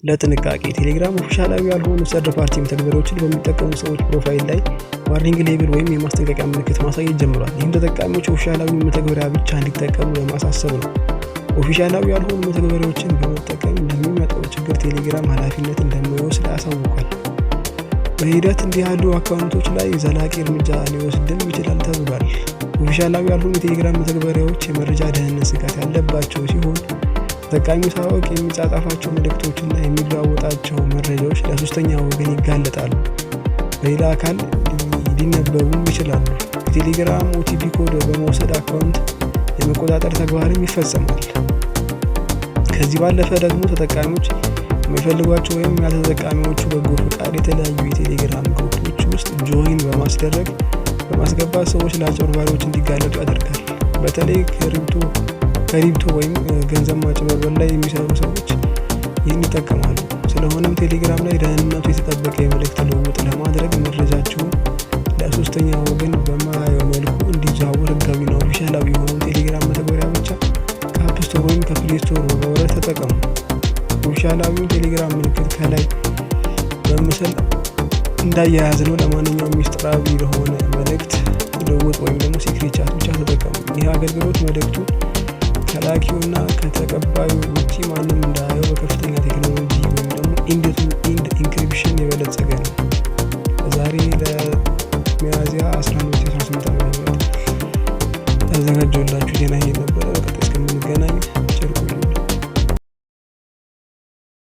ለጥንቃቄ፣ ቴሌግራም ኦፊሻላዊ ያልሆኑ third party መተግበሪያዎችን በሚጠቀሙ ሰዎች profile ላይ warning label ወይም የማስጠንቀቂያ ምልክት ማሳየት ጀምሯል። ይህም ተጠቃሚዎች ኦፊሻላዊ መተግበሪያ ብቻ እንዲጠቀሙ ለማሳሰብ ነው። ኦፊሻላዊ ያልሆኑ መተግበሪያዎችን በመጠቀም ለሚመጣው ችግር ቴሌግራም ኃላፊነት እንደማይወስድ አሳውቋል። በሂደት እንዲህ ያሉ አካውንቶች ላይ ዘላቂ እርምጃ ሊወስድም ይችላል ተብሏል። ኦፊሻላዊ ያልሆኑ የቴሌግራም መተግበሪያዎች የመረጃ ደህንነት ስጋት ያለባቸው ሲሆን፣ ተጠቃሚው ሳያውቅ የሚጻጻፋቸው መልእክቶችና የሚለዋወጣቸው መረጃዎች ለሶስተኛ ወገን ይጋለጣሉ፣ በሌላ አካል ሊነበቡም ይችላሉ። የቴሌግራም OTP code በመውሰድ አካውንት የመቆጣጠር ተግባርም ይፈጸማል። ከዚህ ባለፈ ደግሞ ተጠቃሚዎች የሚፈልጓቸው ወይም ያልተጠቃሚዎቹ በጎ ፈቃድ የተለያዩ የቴሌግራም ግሩፖች ውስጥ join በማስደረግ በማስገባት ሰዎች ለአጭበርባሪዎች እንዲጋለጡ ያደርጋል። በተለይ crypto ወይም ገንዘብ ማጭበርበር ላይ የሚሰሩ ሰዎች ይህን ይጠቀማሉ። ስለሆነም ቴሌግራም ላይ ደህንነቱ የተጠበቀ የመልእክት ልውውጥ ለማድረግ መረጃችሁን ለሶስተኛ ወገን በማያየው መልኩ እንዲዘዋወር ህጋዊና ኦፊሻላዊ የሆነውን ቴሌግራም መተግበሪያ ብቻ ከ App Store ወይም ከ Play Store በማውረድ ተጠቀሙ። ኦፊሻላዊውን ቴሌግራም ምልክት ከላይ በምስል እንዳያያዝ ነው ለማንኛውም ሚስጥራዊ ለሆነ መልእክት ልውውጥ ወይም ደግሞ secret chat ብቻ ተጠቀሙ። ይህ አገልግሎት መልእክቱን ከላኪውና ከተቀባዩ ውጪ ማንም እንዳያየው በከፍተኛ ቴክኖሎጂ ወይም ደግሞ end to end encryption የበለጸገ ነው።